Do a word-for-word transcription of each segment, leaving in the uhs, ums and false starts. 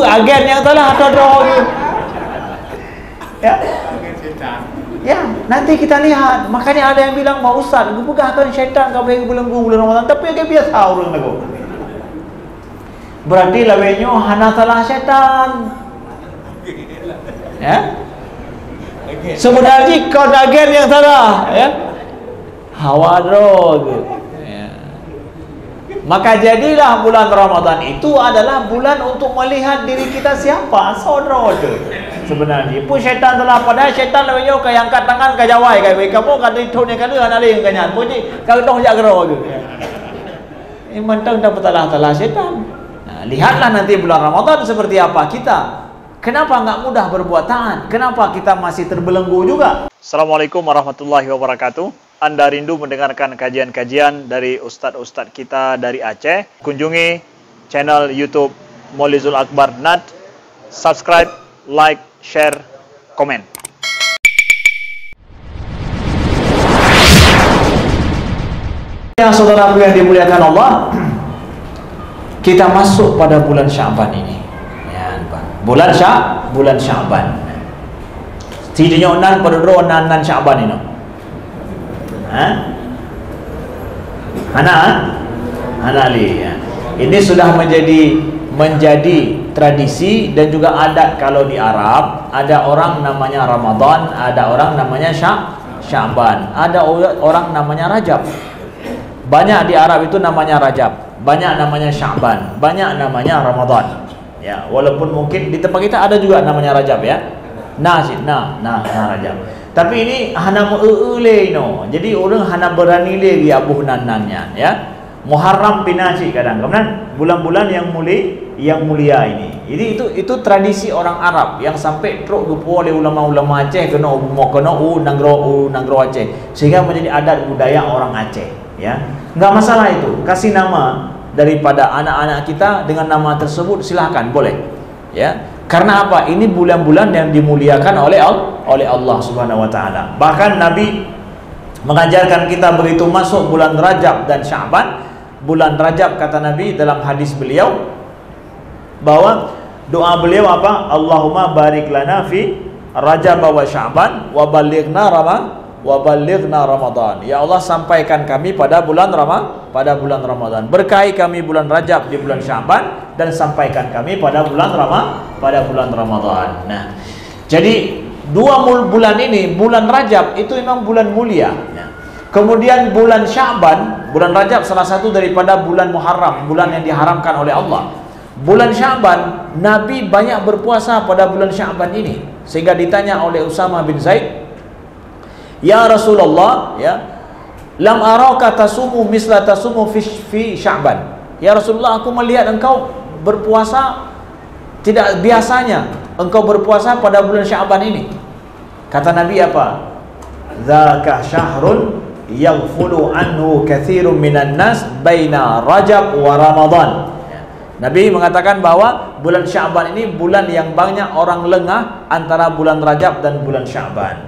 Agen nyang salah atau droe geuh? Ya. Ya, nanti kita lihat. Makanya ada yang bilang, "Pak Ustaz, geupeugah kan syaitan ka bri beulenggu bulan Ramadan, tapi lagèe biasa ureueng lagoe." Berarti lawét nyoe hana salah syaitan. Ya. Sebenarnya kon agen nyang salah, ya. Hawa droe geuh. Ya. Maka jadilah bulan Ramadan itu adalah bulan untuk melihat diri kita siapa, soe droe teuh. Sebenarnya pun syaitan telah, padahal syaitan lawét nyoe ka angkat tangan, ka jawai, ka bri kamoe, ka dithon nyang ka deuh hana lé ngon nyan. Pun jih ka geudoh jak keudroe geuh. Ini mantong dah bertalah-talah syaitan. Nah, lihatlah nanti bulan Ramadan seperti apa kita. Kenapa nggak mudah berbuat taat? Kenapa kita masih terbelenggu juga? Assalamualaikum warahmatullahi wabarakatuh. Anda rindu mendengarkan kajian-kajian dari ustadz-ustadz kita dari Aceh? Kunjungi channel YouTube Molizul Akbar Nat, subscribe, like, share, komen. Ya, saudaraku yang dimuliakan Allah, kita masuk pada bulan Sya'ban ini. Ya, bulan Sya-, bulan Sya'ban. Di dunia nan pada droe nan, nan Sya'ban ini. Ha? Hana? Hana lé, ya. Ini sudah menjadi, menjadi tradisi dan juga adat kalau di Arab, ada orang namanya Ramadan, ada orang namanya Sya-, Sya'ban, ada o-, orang namanya Rajab. Banyak di Arab itu namanya Rajab, banyak namanya Sya'ban, banyak namanya Ramadan. Ya, walaupun mungkin di tempat kita ada juga namanya Rajab, ya. Nah, sih, nah, nah, nah, Rajab. Tapi ini hana meu-eu lé inoe. Jadi ureueng hana beurani lé geuaboh nan-nan nyan, ya. Muharram pih na cit kadang, kan? Bulan-bulan yang muli-, yang mulia ini. Jadi itu, itu tradisi orang Arab yang sampai trok geupuwoe lé ulama-ulama Aceh keunoe u bumoe, keunoe u nanggroe, u nanggroe Aceh, sehingga menjadi adat budaya orang Aceh. Ya, nggak masalah itu. Kasih nama daripada anak-anak kita dengan nama tersebut, silahkan, boleh. Ya, karena apa? Ini bulan-bulan yang dimuliakan oleh Al-, oleh Allah Subhanahu wa Ta'ala. Bahkan Nabi mengajarkan kita begitu masuk bulan Rajab dan Sya'ban. Bulan Rajab, kata Nabi dalam hadis beliau, bahwa doa beliau apa? "Allahumma barik lana fi Rajab wa Sya'ban wa balighna Rama-, wa balighna Ramadan." Ya Allah, sampaikan kami pada bulan Rama-, pada bulan Ramadan. Berkahi kami bulan Rajab di bulan Sya'ban dan sampaikan kami pada bulan Rama-, pada bulan Ramadan. Nah, jadi dua mul-, bulan ini, bulan Rajab itu memang bulan mulia. Ya. Kemudian bulan Sya'ban, bulan Rajab salah satu daripada bulan Muharram, bulan yang diharamkan oleh Allah. Bulan Sya'ban, Nabi banyak berpuasa pada bulan Sya'ban ini. Sehingga ditanya oleh Usama bin Zaid, "Ya Rasulullah, ya, lam araka tasumu misla tasumu fi, fi Sya'ban." "Ya Rasulullah, aku melihat engkau berpuasa tidak biasanya engkau berpuasa pada bulan Sya'ban ini." Kata Nabi apa? "Dzaka syahrun yaghfulu anhu katsirun minan nas baina Rajab wa Ramadan." Nabi mengatakan bahwa bulan Sya'ban ini bulan yang banyak orang lengah antara bulan Rajab dan bulan Sya'ban.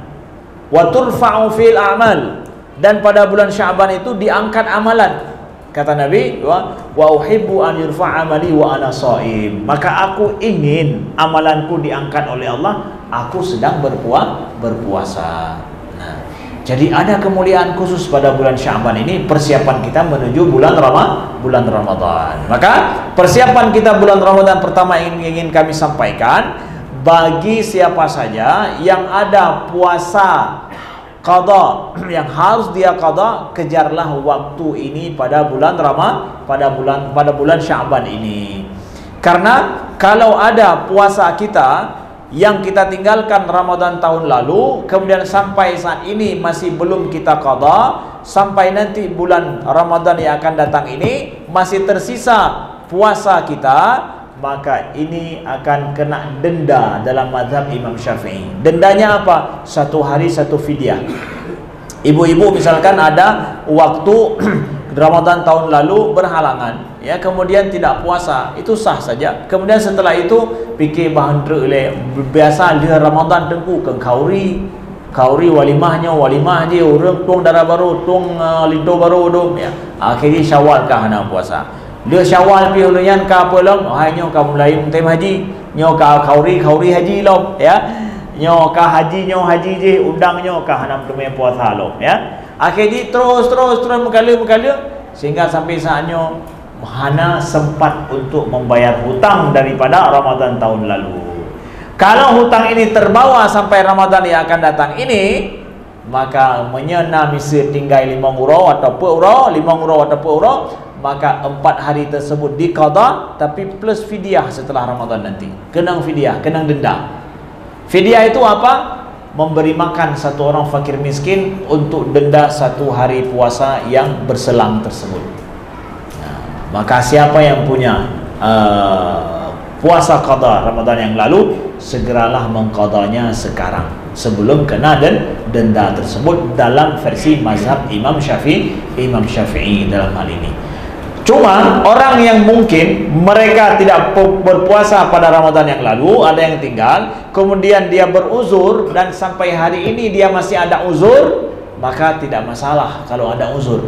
"Wa turfa'u fil a'mal." Dan pada bulan Sya'ban itu diangkat amalan. Kata Nabi, "Wa, wa uhibbu an yurfa'a amali wa ana shaim." Maka aku ingin amalanku diangkat oleh Allah, aku sedang berpua-, berpuasa. Nah, jadi ada kemuliaan khusus pada bulan Sya'ban ini, persiapan kita menuju bulan Rama-, bulan Ramadan. Maka persiapan kita bulan Ramadan pertama yang ingin kami sampaikan, bagi siapa saja yang ada puasa qada, yang harus dia qada, kejarlah waktu ini pada bulan Rama-, pada bulan, pada bulan Sya'ban ini. Karena kalau ada puasa kita yang kita tinggalkan Ramadan tahun lalu, kemudian sampai saat ini masih belum kita qada, sampai nanti bulan Ramadan yang akan datang ini masih tersisa puasa kita, maka ini akan kena denda dalam mazhab Imam Syafi'i. Dendanya apa? Satu hari satu fidyah. Ibu-ibu misalkan ada waktu Ramadan tahun lalu berhalangan, ya, kemudian tidak puasa, itu sah saja. Kemudian setelah itu fikir bahan truk le, biasa di Ramadan tengku ke khauri, khauri walimah nyoe, walimah je, ureueng tueng dara barô, tueng, uh, linto barô dum, ya. Akhirnya Syawal ka hana puasa. Dua Syawal pih ulôn nyan ka peue lom, hai nyoe ka mulai musim haji, nyoe ka khauri, khauri haji lom, ya. Nyoe ka haji, nyoe haji jih, undang nyoe ka hana meuteumé puasa lom, ya. Akhé jih terus, terus, terus meukaleuh, meukaleuh, sehingga sampai saat nyoe hana sempat untuk membayar hutang daripada Ramadan tahun lalu. Kalau hutang ini terbawa sampai Ramadan yang akan datang ini, maka meunyoe na miseue tinggai limong uroe atau peuet uroe, limong uroe atau peuet uroe, maka empat hari tersebut diqadha, tapi plus fidyah setelah Ramadan nanti. Keunong fidyah, keunong denda. Fidyah itu apa? Memberi makan satu orang fakir miskin untuk denda satu hari puasa yang berselang tersebut. Nah, maka siapa yang punya, eh, puasa qadha Ramadan yang lalu, segeralah mengqadhanya sekarang sebelum kena den-, denda tersebut dalam versi mazhab Imam Syafi'i, Imam Syafi'i dalam hal ini. Cuma orang yang mungkin mereka tidak pe-, berpuasa pada Ramadan yang lalu, ada yang tinggal, kemudian dia beruzur dan sampai hari ini dia masih ada uzur, maka tidak masalah kalau ada uzur.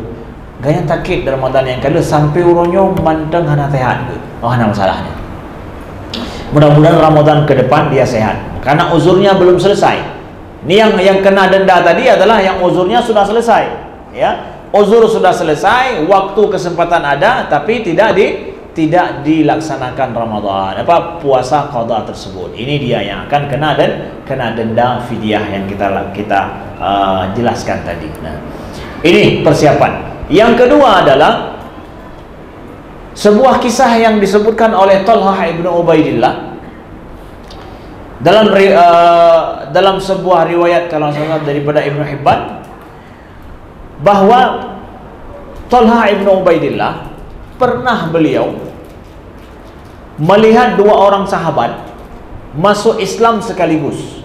Gaya sakét di Ramadan nyang ka lheueh sampai uroe nyoe mantong hana sehat ke? Oh, hana masalah nyan. Mudah-mudahan Ramadan ke depan dia sehat. Karena uzurnya belum selesai. Ni yang, yang kena denda tadi adalah yang uzurnya sudah selesai. Ya. Uzur sudah selesai, waktu kesempatan ada, tapi tidak di, tidak dilaksanakan Ramadan. Apa, puasa qadha tersebut. Ini dia yang akan kena den-, kena denda fidyah yang kita la-, kita, uh, jelaskan tadi. Nah, ini persiapan. Yang kedua adalah sebuah kisah yang disebutkan oleh Talhah ibnu Ubaidillah dalam ri-, uh, dalam sebuah riwayat, kalau tidak salah, daripada Ibnu Hibban, bahwa Talhah ibnu Ubaidillah pernah beliau melihat dua orang sahabat masuk Islam sekaligus.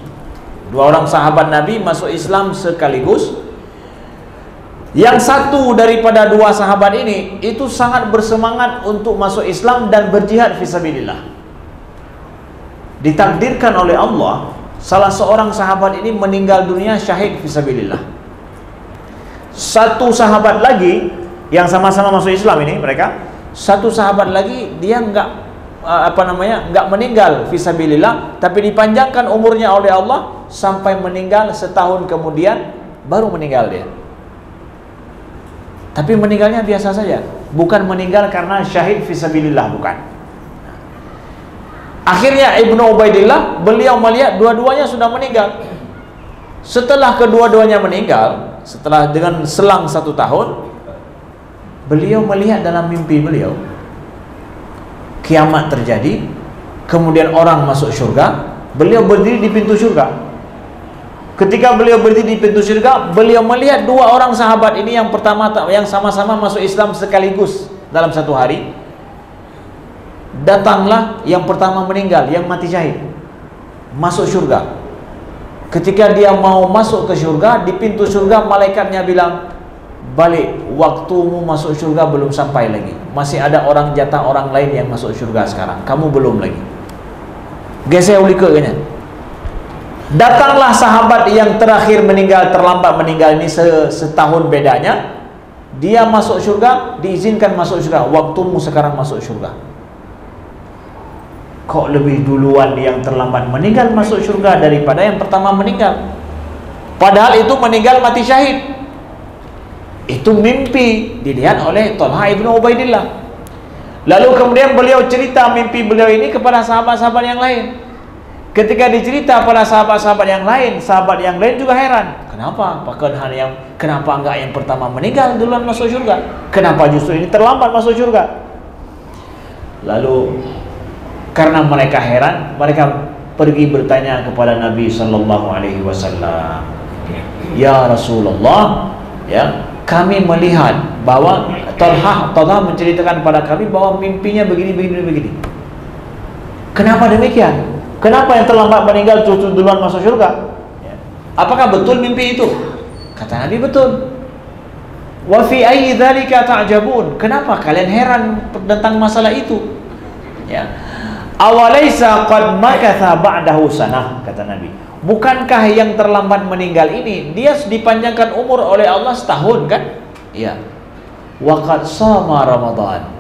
Dua orang sahabat Nabi masuk Islam sekaligus. Yang satu daripada dua sahabat ini itu sangat bersemangat untuk masuk Islam dan berjihad fisabilillah. Ditakdirkan oleh Allah, salah seorang sahabat ini meninggal dunia syahid fisabilillah. Satu sahabat lagi yang sama-sama masuk Islam ini, mereka, satu sahabat lagi dia enggak, eh, apa namanya, enggak meninggal fisabilillah, tapi dipanjangkan umurnya oleh Allah sampai meninggal setahun kemudian, baru meninggal dia. Tapi meninggalnya biasa saja, bukan meninggal karena syahid fisabilillah, bukan. Akhirnya Ibnu Ubaidillah, beliau melihat dua-duanya sudah meninggal. Setelah kedua-duanya meninggal, setelah dengan selang satu tahun, beliau melihat dalam mimpi beliau, kiamat terjadi, kemudian orang masuk syurga, beliau berdiri di pintu syurga. Ketika beliau berdiri di pintu syurga, beliau melihat dua orang sahabat ini yang pertama ta-, yang sama-sama masuk Islam sekaligus dalam satu hari. Datanglah yang pertama meninggal, yang mati syahid, masuk syurga. Ketika dia mau masuk ke syurga, di pintu syurga malaikatnya bilang, "Balik, waktumu masuk syurga belum sampai lagi. Masih ada orang, jatah orang lain yang masuk syurga sekarang. Kamu belum lagi." Geser u likot ke nyan. Datanglah sahabat yang terakhir meninggal, terlambat meninggal ini se-, setahun bedanya. Dia masuk syurga, diizinkan masuk syurga. Waktumu sekarang masuk syurga. Kok lebih duluan yang terlambat meninggal masuk syurga daripada yang pertama meninggal? Padahal itu meninggal mati syahid. Itu mimpi dilihat oleh Talha ibnu Ubaidillah. Lalu kemudian beliau cerita mimpi beliau ini kepada sahabat-sahabat yang lain. Ketika dicerita pada sahabat-sahabat yang lain, sahabat yang lain juga heran. Kenapa? Pakon hana yang, kenapa enggak yang pertama meninggal duluan masuk syurga? Kenapa justru ini terlambat masuk syurga? Lalu, karena mereka heran, mereka pergi bertanya kepada Nabi sallallahu alaihi wasallam, "Ya Rasulullah, ya, kami melihat bahwa Talhah, Talhah menceritakan kepada kami bahwa mimpinya begini, begini, begini. Kenapa demikian? Kenapa yang terlambat meninggal justru duluan masuk syurga? Ya. Apakah betul mimpi itu?" Kata Nabi, "Betul." "Wa fi ayyi dzalika ta'jabun?" Kenapa kalian heran tentang masalah itu? Ya. "Awalaisa qad makatha ba'dahu sanah?" kata Nabi. "Bukankah yang terlambat meninggal ini, dia dipanjangkan umur oleh Allah setahun, kan?" Ya. "Wa qad shama Ramadan."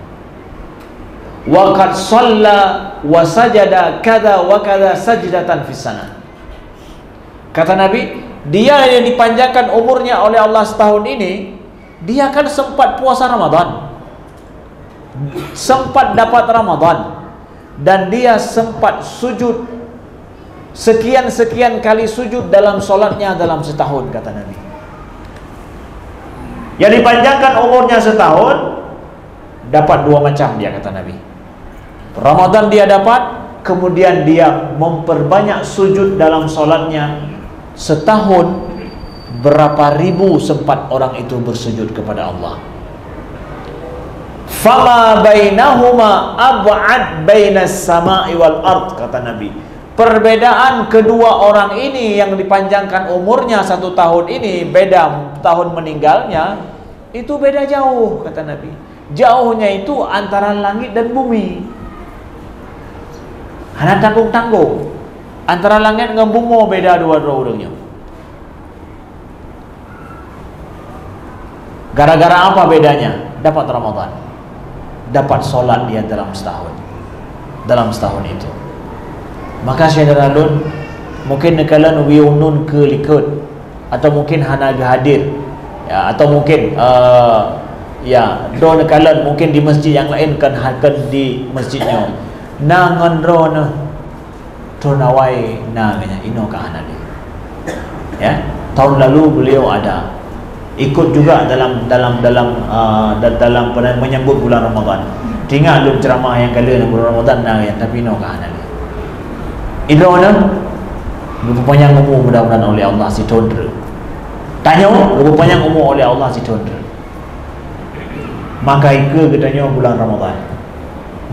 "Wa qad shalla wa sajada kadza wa kadza sajdatan fis sanah." Kata Nabi, dia yang dipanjangkan umurnya oleh Allah setahun ini, dia kan sempat puasa Ramadan, sempat dapat Ramadan, dan dia sempat sujud sekian-sekian kali sujud dalam solatnya dalam setahun, kata Nabi. Yang dipanjangkan umurnya setahun, dapat dua macam dia, kata Nabi. Ramadan dia dapat, kemudian dia memperbanyak sujud dalam solatnya. Setahun, berapa ribu sempat orang itu bersujud kepada Allah. "Fama bainahuma ab'ad bainas sama'i wal ard," kata Nabi. Perbedaan kedua orang ini yang dipanjangkan umurnya satu tahun ini, beda tahun meninggalnya, itu beda jauh, kata Nabi. Jauhnya itu antara langit dan bumi. Hana tanggong-tanggong. Antara langit ngon bumoe beda dua droe ureuëng nyoe. Gara-gara apa bedanya? Dapat Ramadan. Dapat solat dia dalam setahun. Dalam setahun itu. Maka syedara lôn, mungkin neukalon wiyeue nun keu likot, atau mungkin hana geuhadir, ya, atau mungkin, eh, ya, droe neukalon mungkin di masjid nyang laén, kan, ha-, kan di masjid nyoe. Na ngon droeneuh, thôn awai na geuhnyan, inoe ka hana lé. Ya, tahun lalu beliau ada. Ikut juga dalam, dalam, dalam, ah, da-, dalam pena-, menyambut bulan Ramadan. Teuingat lôn ceramah nyang ka lheueh bulan Ramadan na geuhnyan, tapi inoe ka hana lé. Droeneuh, geupeupanyang umu mudah-mudahan oleh Allah sithôn treuk. Tanyoe, geupeupanyang umu oleh Allah sithôn treuk. Maka ikeue geutanyoe bulan Ramadan.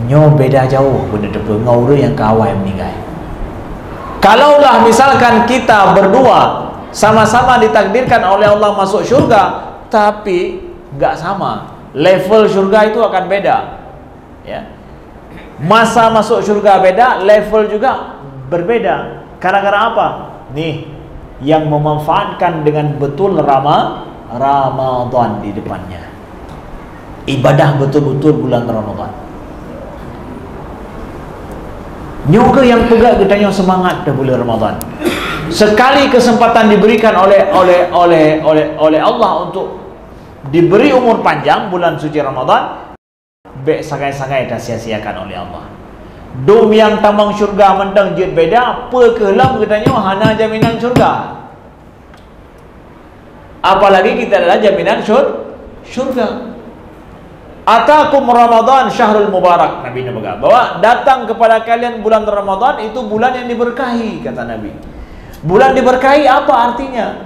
Nyoe beda jauh beuneuteupeu ngon ureuëng nyang ka awai meuninggai. Kalaulah misalkan kita berdua sama-sama ditakdirkan oleh Allah masuk syurga, tapi nggak sama. Level syurga itu akan beda. Ya. Masa masuk syurga beda, level juga berbeda. Gara-gara apa? Nih, yang memanfaatkan dengan betul Rama-, Ramadan di depannya. Ibadah betul-betul bulan Ramadan. Nyoe keuh nyang peugah geutanyoe seumangat di bulan Ramadan. Sekali kesempatan diberikan oleh, oleh, oleh, oleh, oleh Allah untuk diberi umur panjang bulan suci Ramadan, bék sagai-sagai tasia-siakan oleh Allah. Dum nyang tamong syurga mantong jeuet beda, peu kheueh lom geutanyoe hana jaminan syurga. Apalagi kita adalah jaminan syur-, syurga. "Atakum Ramadan syahrul mubarak," Nabi neupeugah, bahwa datang kepada kalian bulan Ramadan itu bulan yang diberkahi, kata Nabi. Bulan diberkahi apa artinya?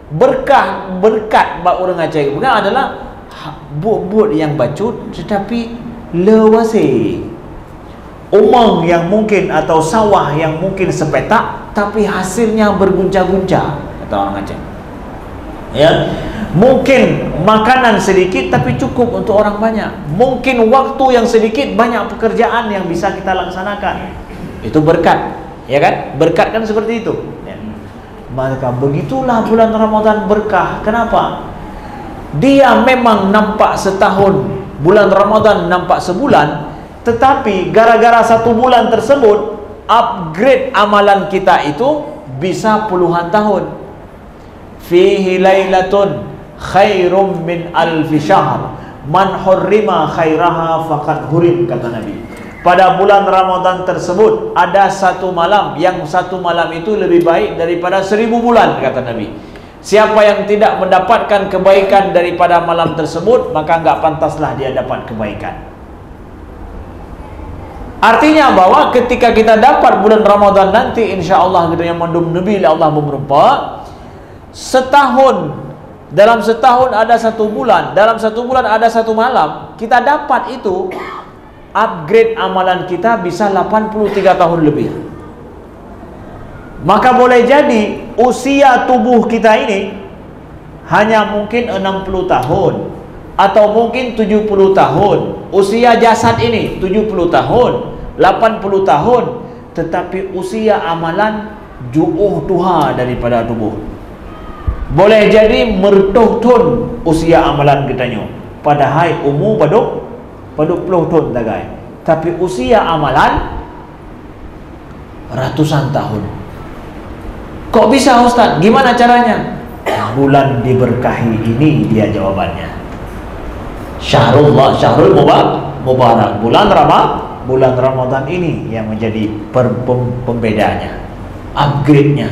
Berkah, berkat bak ureuëng Aceh geupeugah adalah ha-, buet-buet nyang bacut tetapi le wase. Umong yang mungkin atau sawah yang mungkin sepetak, tapi hasilnya bergunca-gunca, kata orang Aceh. Ya, mungkin makanan sedikit tapi cukup untuk orang banyak. Mungkin waktu yang sedikit, banyak pekerjaan yang bisa kita laksanakan. Itu berkat, ya kan? Berkat kan seperti itu. Ya. Maka begitulah bulan Ramadan berkah. Kenapa? Dia memang nampak setahun, bulan Ramadan nampak sebulan, tetapi gara-gara satu bulan tersebut, upgrade amalan kita itu bisa puluhan tahun. "Fihi lailatun khairum min alfi syahr. Man hurrima khairaha faqad hurim," kata Nabi. Pada bulan Ramadan tersebut ada satu malam, yang satu malam itu lebih baik daripada seribu bulan, kata Nabi. Siapa yang tidak mendapatkan kebaikan daripada malam tersebut, maka enggak pantaslah dia dapat kebaikan. Artinya bahwa ketika kita dapat bulan Ramadan nanti, insya Allah kita yang mandum Nabi Allah memerempa, setahun, dalam setahun ada satu bulan, dalam satu bulan ada satu malam, kita dapat itu upgrade amalan kita bisa lapan puluh tiga tahun lebih. Maka boleh jadi usia tubuh kita ini hanya mungkin enam puluh tahun atau mungkin tujuh puluh tahun. Usia jasad ini tujuh puluh tahun, lapan puluh tahun, tetapi usia amalan jauh tuha daripada tubuh. Boleh jadi meureutoh thon usia amalan geutanyoe, padahai umu padub, padub ploh thon tagai. Tapi usia amalan ratusan tahun. Kok bisa, Ustaz? Gimana caranya? Bulan diberkahi ini, dia jawabannya. Syahrullah, syahrul muba-, mubarak. Bulan Rama-, bulan Ramadan ini yang menjadi per-, pem-, pembedanya, upgrade-nya.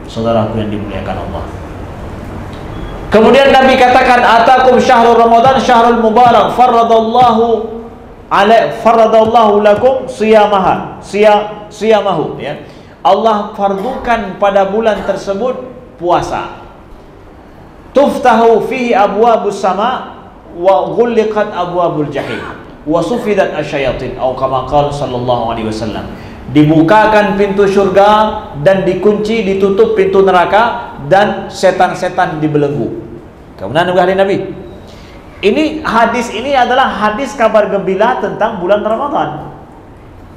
Saudaraku yang dimuliakan Allah. Kemudian Nabi katakan, "Atakum syahrul Ramadan, syahrul mubarak, faradallahu alai-, faradallahu lakum siyamaha, siya-, siyamahu," ya. Allah fardukan pada bulan tersebut puasa. "Tuftahu fihi abwabus sama wa ghulliqat abwabul jahim wa sufidat asyayatin," au kama qala sallallahu alaihi wasallam. Dibukakan pintu syurga dan dikunci, ditutup pintu neraka, dan setan-setan dibelenggu. Ka meunan peugah lé Nabi. Ini hadis ini adalah hadis kabar gembira tentang bulan Ramadan.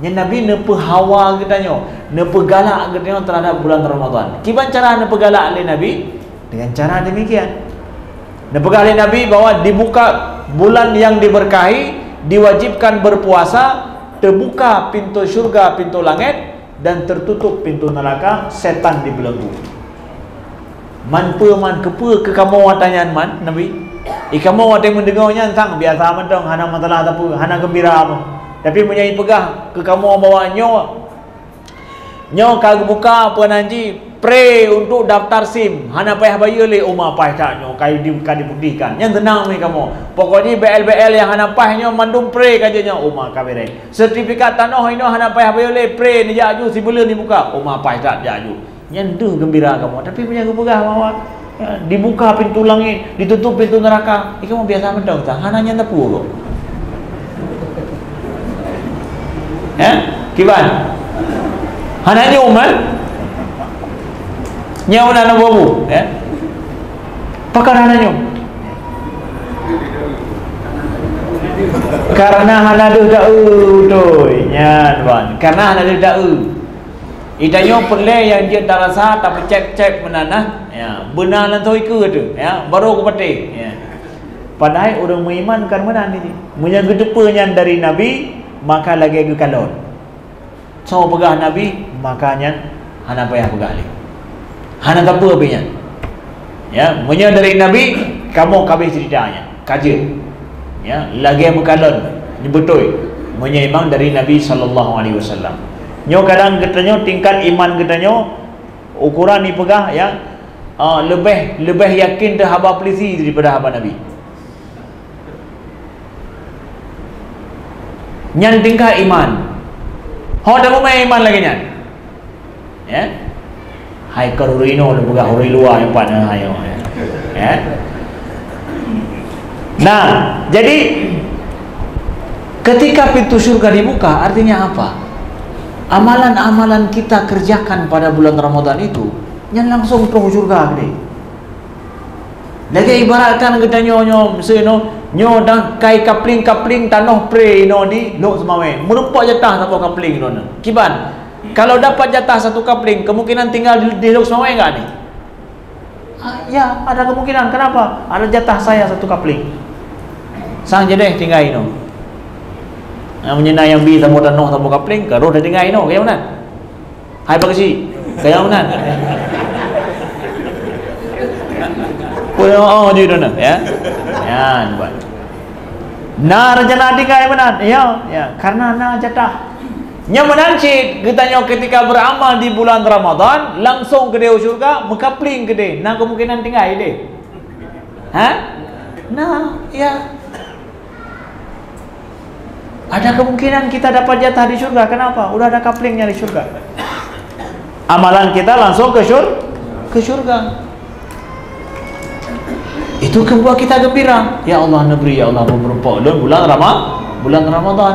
Nyan Nabi neupeuhawa geutanyoe, neupeugalak geutanyoe terhadap bulan Ramadan. Kiban cara neupeugalak lé Nabi? Dengan cara demikian. Neupeugah lé Nabi bahwa dibuka bulan yang diberkahi, diwajibkan berpuasa, teubuka pintu syurga, pintu langét, dan tertutup pintu neraka, setan dibelenggu. Man peue man, keupeue keu kamoe watée nyan man, Nabi? I kamoe watée meudeungoe nyan sang biasa mantong, hana masalah sapeue, hana geumbira pun. Tapi meunyoe ipeugah keu kamoe bahwa nyoe, nyoe ka geubuka peue nan jih, pre untuk daftar sim, hana payah bayeue lé, uma paih that nyoe, ka di, ka diputihkan. Nyan seunang mi kamoe. Pokok jih B L B L nyang hana paih nyoe mandum pre ka jeuet nyoe, uma ka bereh. Sertifikat tanoh inoe hana payah bayeue lé, pre neujak aju sibuleuen dibuka, uma paih that jak aju. Nyan deuh geumbira kamoe, tapi meunyoe geupeugah bahwa, ya, dibuka pintu langét, ditutup pintu neraka, eh, kamoe biasa mantong, hana nyan teupeu kok. Eh? Kiban? Hana nyoe man? Nyoe na bubu, eh? Pakon hana nyoe? Karena hana deuh taeu, beutôi. Nyan ban. Karena hana deuh taeu. Geutanyoe peureulée nyang jeuet tarasa, tapeucék-cék meunan nah, ya, beuna lam toh ikeue teuh, ya, barô geupatéh, ya. Padahai ureuëng meuiman kan meunan jih. Meunyoe geuteupeue nyan dari Nabi, maka lagée geukalon. Soe peugah Nabi, maka nyan hana payah peugah lé. Hana sapeue pih nyan. Ya, meunyoe dari Nabi, kamoe ka abéh ceurita nyan, ka jeuet. Ya, lagée meukalon, nyoe beutôi. Meunyoe memang dari Nabi sallallahu alaihi wasallam. Nyoe kadang geutanyoe tingkat iman geutanyoe ukuran ipeugah, ya, ah, leubeh, leubeh yakin teuh haba peulisi daripada haba Nabi. Nyan tingkat iman. Ho tapeumé iman lagée nyan? Ya. Hai keu ureuëng inoe lôn peugah ureuëng luwa nyoe pat nyoe, hai nyoe. Ya. Nah, jadi ketika pintu syurga dibuka, artinya apa? Amalan-amalan kita kerjakan pada bulan Ramadan itu, nyan langsung troh syurga geude. Lagée ibaratkan geutanyoe nyoe, miseue nyoe, nyoe dang kai kapling-kapling tanoh pre inoe di Lhokseumawe. Meurumpok jatah saboh kapling inoe. Kiban, kalau dapat jatah satu kapling, kemungkinan tinggal di, di Lhokseumawe enggak ni? Ah, ya, ada kemungkinan. Kenapa? Ada jatah saya satu kapling. Sang jadeh tinggai inoe. Nah, meunyoe na nyang bi saboh tanoh saboh kapling, ka roh dah tinggai inoe, kaya mana? Hai Pak Geuchik, kaya meunan. Peue oh jih dona, ya. Ya, nampak. Na rencana tinggai meunan, ya, ya, karena na jatah. Nyang meunan cit, geutanyoe ketika beramal di bulan Ramadan, langsung keudeh u syurga, meukapling keudeh, na kemungkinan tinggai deh. Ha? Na, ya. Ada kemungkinan kita dapat jatah di syurga. Kenapa? Udah ada kaplingnya di syurga. Amalan kita langsung ke syur-, ke syurga. Itu kebuat kita gembira. Ya Allah, neubri, ya Allah, meurumpok lôn bulan Rama-, bulan Ramadan.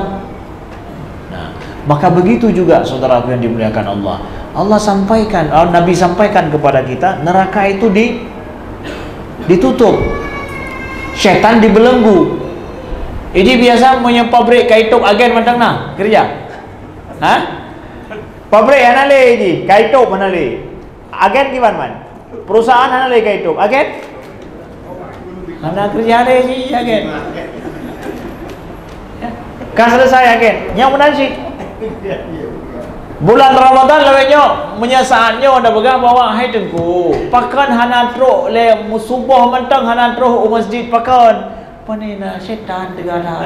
Nah, maka begitu juga, saudaraku yang dimuliakan Allah. Allah sampaikan, eh, Nabi sampaikan kepada kita, neraka itu di-, ditutup. Setan dibelenggu. Jadi biasa meunyoe pabrik kai top agen mantong na kerja. Ha? Pabrik hana lé ji, kai top hana lé. Agen kiban man? Perusahaan hana lé kai top. Agen? Hana kerja lé ji agen. Ya. Ka selesai akhé. Nyang meunan cit. Bulan Ramadan lawét nyoe, meunyoe saát nyoe anda peugah bahwa, "Hai Teungku, pakon hana trok lé meusuboh mantong hana trok u masjid pakon?" Pane na syaitan teugalah.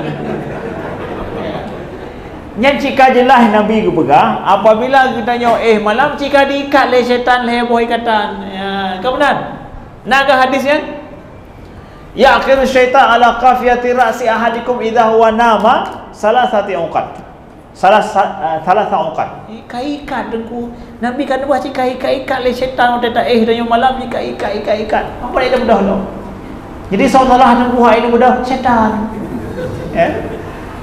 Nyan cit ka jeulaih Nabi geupeugah, apabila geutanyoe éh malam cit ka diikat lé syaitan lhée boh ikatan. Ya, ka meunan. Na ka hadis nyan? "Yaqidu syaitan ala qafiyati ra'si ahadikum idza huwa nama salasati uqad." Salah sa-, eh, salah sa uqad. Eh, ka ikat Teungku. Nabi ka neuba cit ka ikat-ikat lé syaitan watée taéh tanyoe malam ni ka ikat, ikat, ikat. Apa yang mudah lo? Jadi soal salah Teungku hai mudah syaitan. Ya.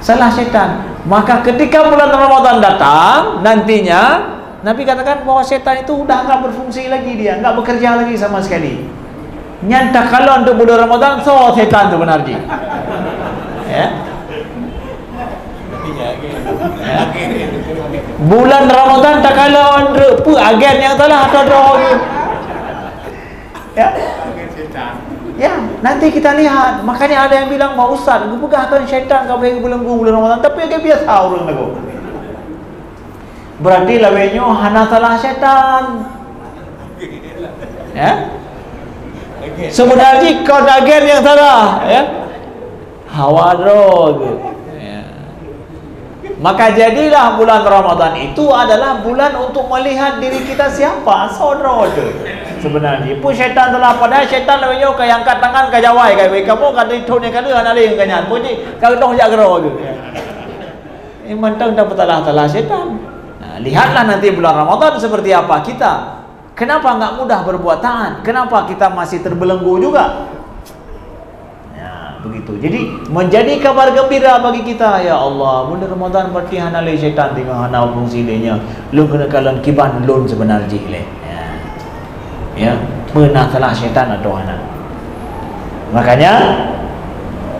Salah syaitan. Maka ketika bulan Ramadan datang, nantinya Nabi katakan bahwa syaitan itu udah enggak berfungsi lagi dia, enggak bekerja lagi sama sekali. Nyan takalon untuk bulan Ramadan, so syaitan sebenarnya. Ya. Ya. Bulan Ramadan takalon, peue agen nyang salah atau droe tu. Ya. Ya, nanti kita lihat. Makanya ada yang bilang, "Pak Ustaz, geupeugah kan syaitan ka beu geubelenggu bulan Ramadan, tapi agak biasa ureueng lagoe." Berarti lawét nyoe hana salah syaitan. Ya? Sebenarnya kon agen nyang salah, ya. Hawa droe geuh. Ya. Maka jadilah bulan Ramadan itu adalah bulan untuk melihat diri kita siapa, soe droe teuh. Sebenarnya, peue syaitan salah, padahal syaitan lawét nyoe ka angkat tangan ka jawai ka, "Weh, kamoe ka di thon nyang ka lheueh hana lé ngon nyan." Peue jih ka geudong jak keudroe geuh. Eh, mantong tapeutalah-talah syaitan. Nah, lihatlah nanti bulan Ramadan seperti apa kita. Kenapa enggak mudah berbuat taat? Kenapa kita masih terbelenggu juga? Ya, begitu. Jadi, menjadi kabar gembira bagi kita, "Ya Allah, bulan Ramadan berarti hana lé syaitan tinggai hana fungsi lé nyoe. Lôn keuneuk kalon kiban lôn sebenar jih lé." Ya. Ya, peue na salah syaitan atau hana. Makanya,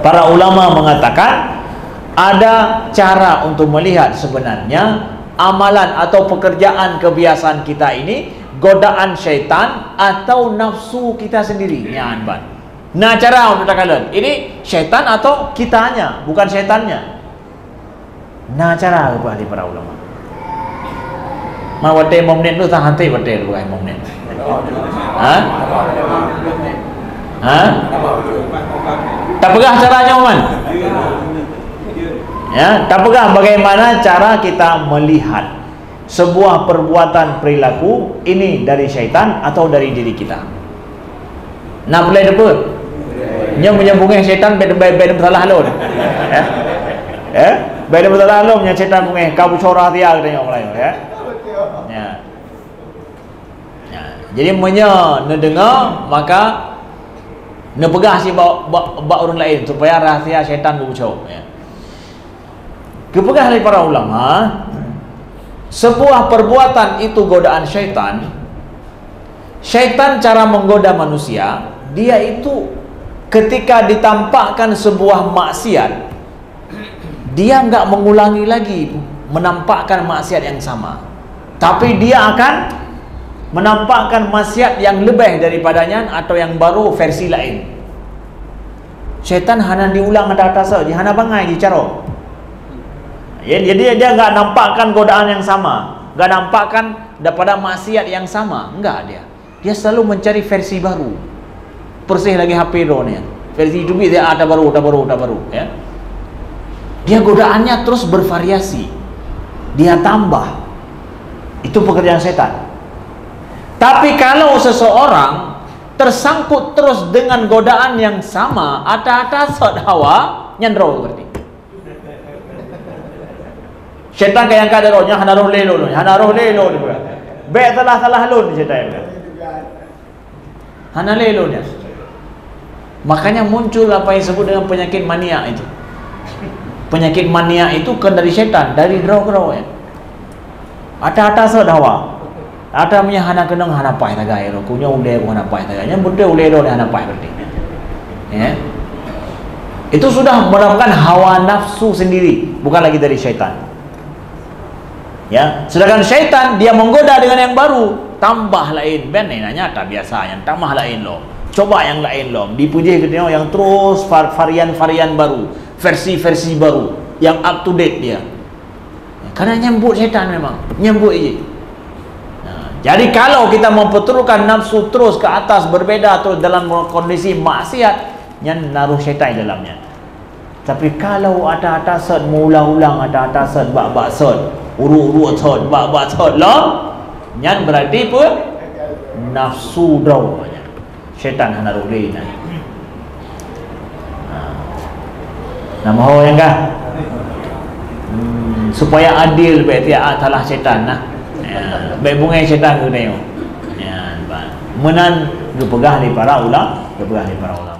para ulama mengatakan, ada cara untuk melihat sebenarnya amalan atau pekerjaan kebiasaan kita ini godaan syaitan atau nafsu kita sendiri. Nyan ban. Na cara untuk takalon. Ini syaitan atau kitanya, bukan syaitannya. Na cara geupeugah lé para ulama. Ma watée lima menit tu, sah hase watée geupeugah lima menit. Ha? Ha? Tapeugah cara nyoe man. Ya, tapeugah bagaimana cara kita melihat sebuah perbuatan perilaku ini dari syaitan atau dari diri kita. Na peulai teupeu? Nyoe meunyoe beungéh syaitan, bèk, bèk, bèk salah lôn. Eh? Eh? Bèk salah lôn nyoe syaitan beungéh, ka beucora dia kata nyoe mulai, ya. Ya. Ya. Jadi meunyoe neudeungoe, maka neupeugah cit bak, bak, bak ureueng laén supaya rahsia syaitan beucok, ya. Geupeugah lé para ulama, sebuah perbuatan itu godaan syaitan. Syaitan cara menggoda manusia, dia itu ketika ditampakkan sebuah maksiat, dia enggak mengulangi lagi menampakkan maksiat yang sama. Tapi dia akan menampakkan maksiat yang lebih daripadanya atau yang baru versi lain. Syaitan hana diulang ata-ata soe, jih hana bangai jicarông. Ya, jadi dia enggak nampakkan godaan yang sama, enggak nampakkan daripada maksiat yang sama, enggak dia. Dia selalu mencari versi baru. Persis lagi H P droeneuh. Versi itu dia ada baru, ada baru, ada baru, ya. Dia godaannya terus bervariasi. Dia tambah. Itu pekerjaan setan. Tapi kalau seseorang tersangkut terus dengan godaan yang sama, ata-ata sot hawa, nyan droe berarti. Syaitan ka nyangka droe, nyan hana roh lé lôn, hana roh lé lôn. Bèk salah-salah lôn, syaitan. Hana lé lôn nyan. Makanya muncul apa yang disebut dengan penyakit maniak itu. Penyakit maniak itu kan dari syaitan, dari droe-droe nyan. Ata-ata sot hawa. Ata meunyoe hana keunong hana paih tagai, ku nyoe ulèe ku hana paih tagai. Nyan beutôi ulèe droe hana paih berarti. Ya. Itu sudah merupakan hawa nafsu sendiri, bukan lagi dari syaitan. Ya, sedangkan syaitan dia menggoda dengan yang baru, tambah laén, ben nanya tak biasa yang tambah laén lom. Coba yang laén lom, dipuji keudroe yang terus var-, varian-varian baru, versi-versi baru. yang up to date dia. Karena nyan buet syaitan memang, nyan buet jih. Nah, jadi kalau kita memperturunkan nafsu terus ke atas, berbeda terus dalam kondisi maksiat, nyan naruh syaitan dalamnya. Tapi kalau ata-ata sot, meuulang-ulang ata-ata sot, bak-bak sot, uruk-uruk sot, bak-bak sot lom, nyan berarti pun nafsu droe nyan. Syaitan hana rôh lé inan. Ha. Nama ho nyang ka? Hmm, supaya adil, bèk tiap salah syaitan nah. Ya, bèk beungèh syaitan geutanyoe. Ya, ba. Meunan geupeugah lé para ulama, geupeugah lé para ulama.